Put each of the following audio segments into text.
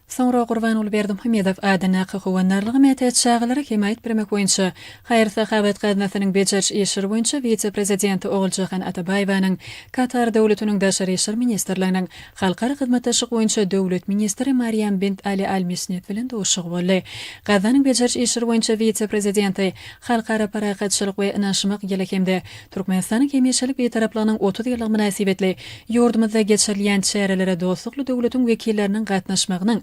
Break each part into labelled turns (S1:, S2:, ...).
S1: Soňra Gurbanguly Berdimuhamedow adyndaky Howandarlyga mätäç çagalara hemaýat bermek boýunça haýyr-sahawat gaznasynyň bejeriş işleri boýunça wise-prezidenti Oguljahan Atabaýewanyň Katar Döwletiniň Daşary işler ministrliginiň Halkara hyzmatdaşlyk boýunça döwlet ministri Mariam bint Ali Al Misned bilen duşuşygy boldy. Gaznanyň bejeriş işleri boýunça wise-prezidenti Halkara parahatçylyk we ynanyşmak ýyly hem-de Türkmenistanyň hemişelik Bitaraplygynyň 30 ýyllygy mynasybetli ýurdumyzda geçirilýän çärelere dostlukly döwletiň wekilleriniň gatnaşmagynyň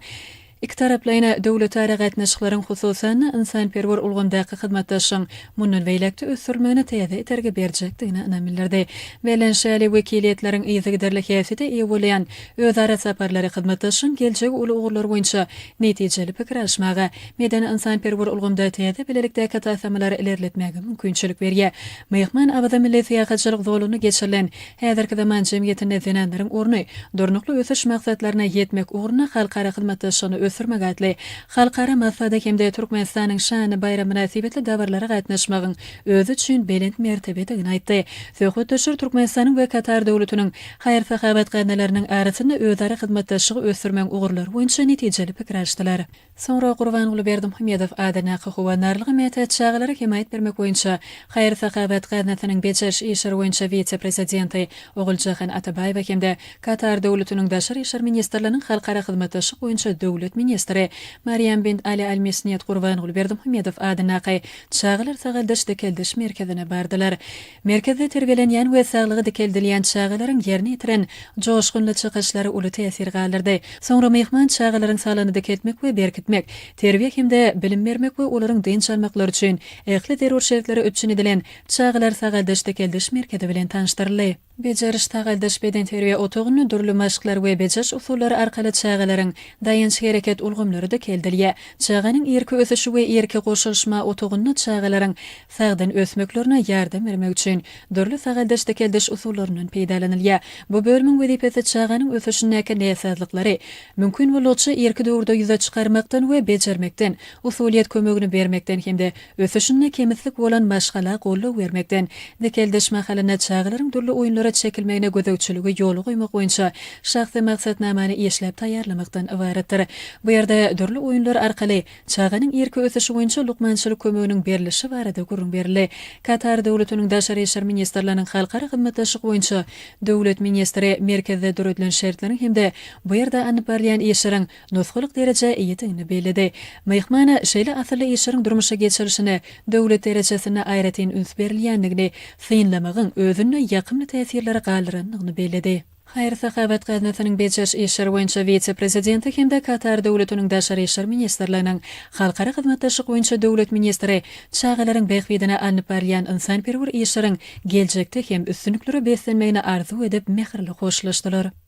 S1: ikitaraplaýyn döwletara gatnaşyklaryň, hususan-da, ynsanperwer ulgamdaky hyzmatdaşlygyň mundan beýläk-de ösdürilmegine täze itergi berjekdigine ynam bildirdi. Bellen şäli wekiliýetleriň yzygiderli häsiýete eýe bolýan özara saparlary hyzmatdaşlygyň geljegi uly ugurlary boýunça netijeli pikir alyşmaga, medeni-ynsanperwer ulgamda täze bilelikdäki taslamalary ilerletmäge mümkinçilik berýär. Myhman Awaza milli syýahatçylyk zolagynda geçirilen Häzirki zaman jemgyýetinde zenanlaryň orny, durnukly ösüş maksatlaryna ýetmek ugrunda halkara hyzmatdaşlygyny ösdürmek atly halkara maslahata hem-de Türkmenistanyň şanly baýramy mynasybetli dabaralara gatnaşmagyň özi üçin belent mertebedigini aýtdy. Söhbetdeşler Türkmenistanyň we Katar Döwletiniň haýyr-sahawat gaznalarynyň arasynda özara hyzmatdaşlygy ösdürmegiň ugurlary boýunça netijeli pikir alyşdylar. Soňra Gurbanguly Berdimuhamedow adyndaky Howandarlyga mätäç çagalara hemaýat bermek boýunça haýyr-sahawat gaznasynyň bejeriş işleri boýunça wise-prezidenti Oguljahan Atabaýewa hem-de Katar Döwletiniň Daşary işler ministrliginiň halkara hyzmatdaşlyk boýunça döwlet ministri Mariam bint Ali Al Misned Gurbanguly Berdimuhamedow adyndaky Çagalar sagaldyş-dikeldiş merkezine bardylar. Merkezde terbiýelenýän we saglygy dikeldilýän çagalaryň ýerine ýetiren joşgunly çykyşlary uly täsir galdyrdy. Soňra myhman çagalaryň saglygyny dikeltmek we berkitmek, terbiýe hem-de bilim bermek we olaryň dynç almaklary üçin ähli zerur şertleri üpjün edilen Çagalar sagaldyş-dikeldiş merkezi bilen tanyşdyryldy. Bejeriş-sagaldyş bedenterbiýe otagynda dürli maşklar we bejeriş usullary arkaly çagalaryň daýanç-hereket ulgamlary dikeldilýär. Çaganyň irki ösüşi we irki goşulyşma otagynda çagalaryň sagdyn ösmeklerine ýardam bermek üçin dürli sagaldyş-dikeldiş usullaryndan peýdalanylýar. Bu bölümiň wezipesi çaganyň ösüşindäki näsazlyklary mümkin boldugyça irki döwürde ýüze çykarmakdan we bejermekden, usulyýet kömegini bermekden hem-de ösüşinde kemislik bolan maşgala goldaw bermekden, dikeldiş mahalynda çagalaryň dürli oýunlara çekilmegine gözegçiligi ýola goýmak boýunça şahsy maksatnamany işläp taýýarlamakdan ybaratdyr. Bu ýerde dürli oýunlar arkaly Çaganyň irki ösüşi boýunça lukmançylyk kömeginiň berlişi barada gürrüň berildi. Katar Döwletiniň Daşary işler ministrliginiň halkara hyzmatdaşlyk boýunça döwlet ministri merkezde döredilen şertleriň hem-de bu ýerde alnyp barylýan işleriň nusgalyk derejä eýedigini belledi. Myhmana şeýle asylly işleriň durmuşa geçirilişine döwlet derejesinde aýratyn üns berilýändigini synlamagyň özünde ýakymly täsirleri galdyrandygyny belledi. Haýyr-sahawat gaznasynyň bejeriş işleri boýunça wise-prezidenti hem-de Katar Döwletiniň Daşary işler ministrliginiň Halkara hyzmatdaşlyk boýunça döwlet ministri çagalaryň bähbidine alnyp barylýan ynsanperwer işleriň geljekde hem üstünliklere beslenmegini arzuw edip, mähirli hoşlaşdylar.